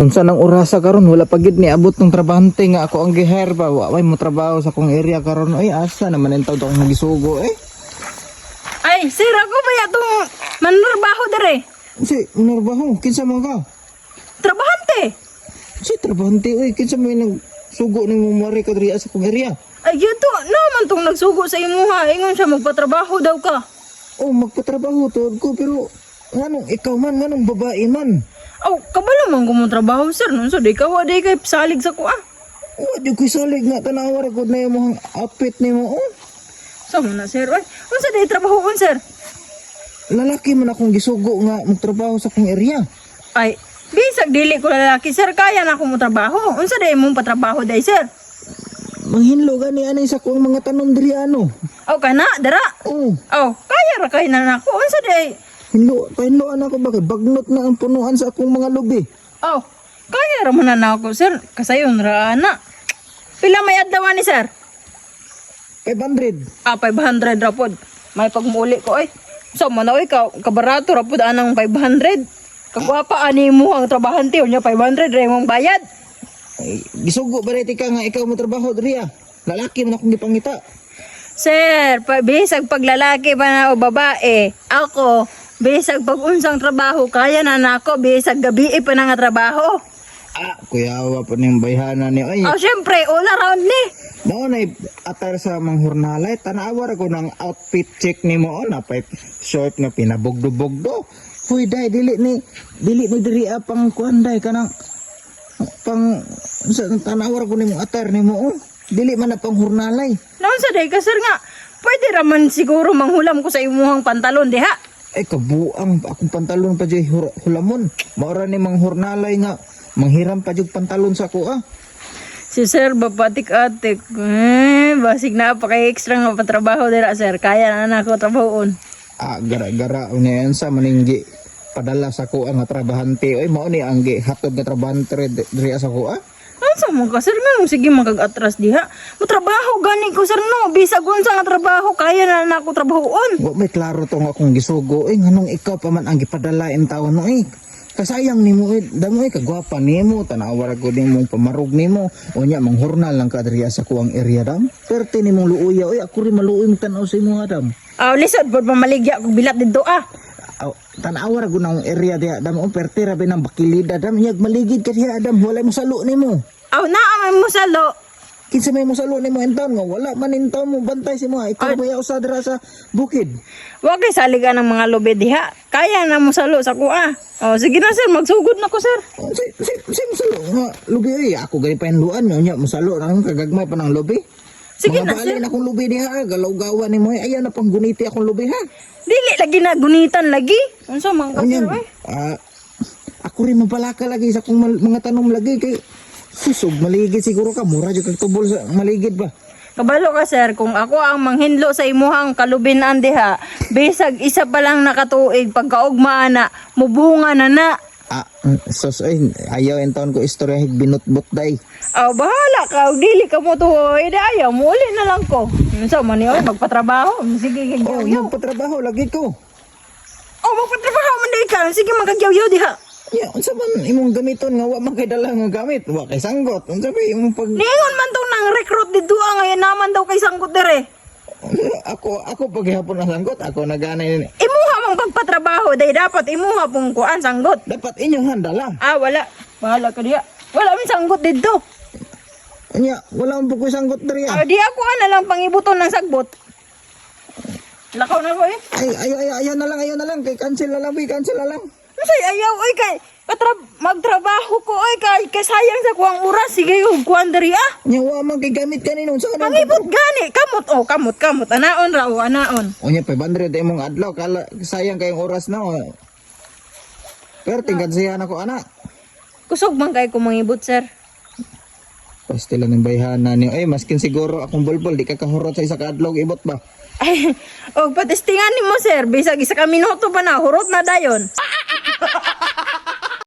Unsa nang orasa karon, wala pa gid niabot ng trabahante nga ako ang gi-hire ba. Wa may mo trabaho sa akong area karon. Ay, asa naman ang tawd akong nagisugo eh. Ay, sir, ako ba yatong manurbaho dere? Si narbaho, kinsa man ka? Trabahante. Si trabahante oy, kinsa may nagsugo nimo mari ka diri sa akong area? Ay, yato, naman tong nagsugo sa imuha. Ingon siya, magpatrabaho daw ka. Oh, magpatrabaho tuod ko, pero nganong ikaw man, nganong babae man? Aw, kabalo man ko mo trabaho, sir. Nun, so di ka, wa di kay salig sa kuha. Wa jud ko'y salig nga tanawa ra gud na imong outfit nimo oh. Sa mo na, sir. Ay, unsa di trabahoon, sir? Lalaki man akong gisugo nga magtrabaho sa akong area. Ay, bisag dili ko lalaki, sir. Kaya na ako mo trabaho. Unsa di mong patrabaho day, sir? Manghinlo gani anay sa akong mga tanom diri ano. Aw, kana, dara. Oh, Aw, kaya ra kay na nako. Unsa di? Hinlo, pahinloan ako ba kay bagnot na ang punuan sa akong mga lubi. Aw, kaya ra man na nako, sir. Kasayon ra na. Pila may adlaw ni sir? 500. Ah, 500 ra pod. May pagmuli ko ay. So man oy ka kabarato ra pod anang 500. Kagwapa ani mo ang trabahante unya 500 ra imong bayad. Ay, gisugo ba rin ka nga ikaw mo trabaho diri ah? Lalaki man akong gipangita. Sir, pa, bisag paglalaki pa na o babae, ako bisag pag unsang trabaho kaya na nako, bisag gabi pa na nga trabaho. Ah, kuyawa pa niyang bayhana ni ay. Oh, syempre all around ni. Mao na atar sa manghurnalay, tanawa ra ko ng outfit check nimo oh, napay short nga pinabugdo-bugdo. Huy day, dili ni diri ah, pang kuan day kanang pang sa tanawa ra ko nimo atar nimo oh. Dili man na pang hurnalay. Naon sa day ka, sir, nga. Pwede ra man siguro manghulam ko sa imuhang pantalon diha. Ay, kabuang akong pantalon pa jud hulamon. Maura ni mang hurnalay nga manghiram pa jud pantalon sa ako ah. Si sir, bapatik-atik. Eh, basig na pa kay extra nga patrabaho dira, sir. Kaya na na ako trabahoon. Ah, gara-gara unayan sa maninggi padala sa ko ang trabahante. Oy, mao ni ang gihatod nga trabahante diri sa ko ah. Ano mo ka, sir? Nga, sige makag-atras diha. Matrabaho gani ko, sir, no. Bisag unsa nga trabaho, kaya na na ako trabahoon. Wa may klaro tong akong gisugo. Eh, nganong ikaw pa man ang gipadala in taon no eh. Kasayang nimo eh, damo eh kagwapa nimo, tanawa ra gud nimong pamarog nimo. Unya manghurnal lang ka diri sa kuang area dam. Perte nimong luoya oy, ako rin maluoy mo tan-aw sa imo dam. Ah, lisod pod mamaligya kog bilat didto ah. Aw, tanawa ra gud ang area diha dam, oh, perte ra binang bakilida dam, yag maligid ka diha dam, wala mo salo nimo. Aw, naa man mo salo. Kinsa may mo salo nimo in taon nga wala man in taon mo bantay si mo, ikaw ba usa dira sa bukid. Wa kay saligan ng mga lobe diha. Kaya na mo salo sa kuha. Oh, sige na, sir, magsugod na ko, sir. Oh, si mo salo nga lubi oy, ako gani pahinluan unya mo salo nang kagagmay pa ng lubi. Sige Mga na, sir. balin akong lubi diha, galaw-gawa nimo eh. Ayaw na pang guniti akong lubi ha. Dili lagi na gunitan lagi. Unsa man ka, Unya, sir, oy? ah, ako rin mapalaka lagi sa akong mga tanom lagi kay susog maligid siguro ka, mura jud kag tubol sa maligid ba. Kabalo ka, sir, kung ako ang manghinlo sa imuhang kalubinan diha, bisag isa pa lang nakatuig pagkaugma na, mubunga na na. Ah, sos ay, ayaw in taon ko istorya hig binutbot day. Aw, bahala ka, og dili ka mo tuhoy, di ayaw mo uli na lang ko. Unsa man ni oy, magpatrabaho, sige Oh, kagyaw. magpatrabaho lagi ko. Oh, magpatrabaho man di ka, sige magkagyaw diha. Ya, unsa man imong gamiton nga wa man kay dala nga gamit, wa kay sanggot. Unsa ba imong pag Niingon man tong nang recruit didto ah, ngayon naman daw kay sanggot dire. Ako paghihapon ang sanggot, ako naganay ni. Imuha mong pagpatrabaho, day dapat imuha pong kuan sanggot. Dapat inyong handala. Ah, wala. Bahala ka diha. Wala min sanggot didto. Unya, wala man po ko'y sanggot diri Ah, ah. di ako na lang pangibuton ng sagbot. Lakaw na ko eh. Ay, ay, ay, ayaw na lang, ayaw na lang kay cancel na lang, bi, cancel na lang. Masay ayaw oy kay magtrabaho ko oy kay kay sayang sa kuang oras, sige og kuan diri ah. Unya, wa man kay gamit kanino unsa ka nang Pangibot gani, kamot oh, kamot kamot anaon ra oh, anaon. Unya, 500 imong adlaw, kala sayang kayong oras na. Oh. Pero tingkan siya na ko ana. Kusog man kay ko mangibot, sir. Pastila ng bayhana niyo. Ay, maskin siguro akong bulbul, di ka kahurot sa isa ka adlaw ibot ba? Ay, og patestingan nimo, sir, bisag isa ka minuto pa na hurot na dayon.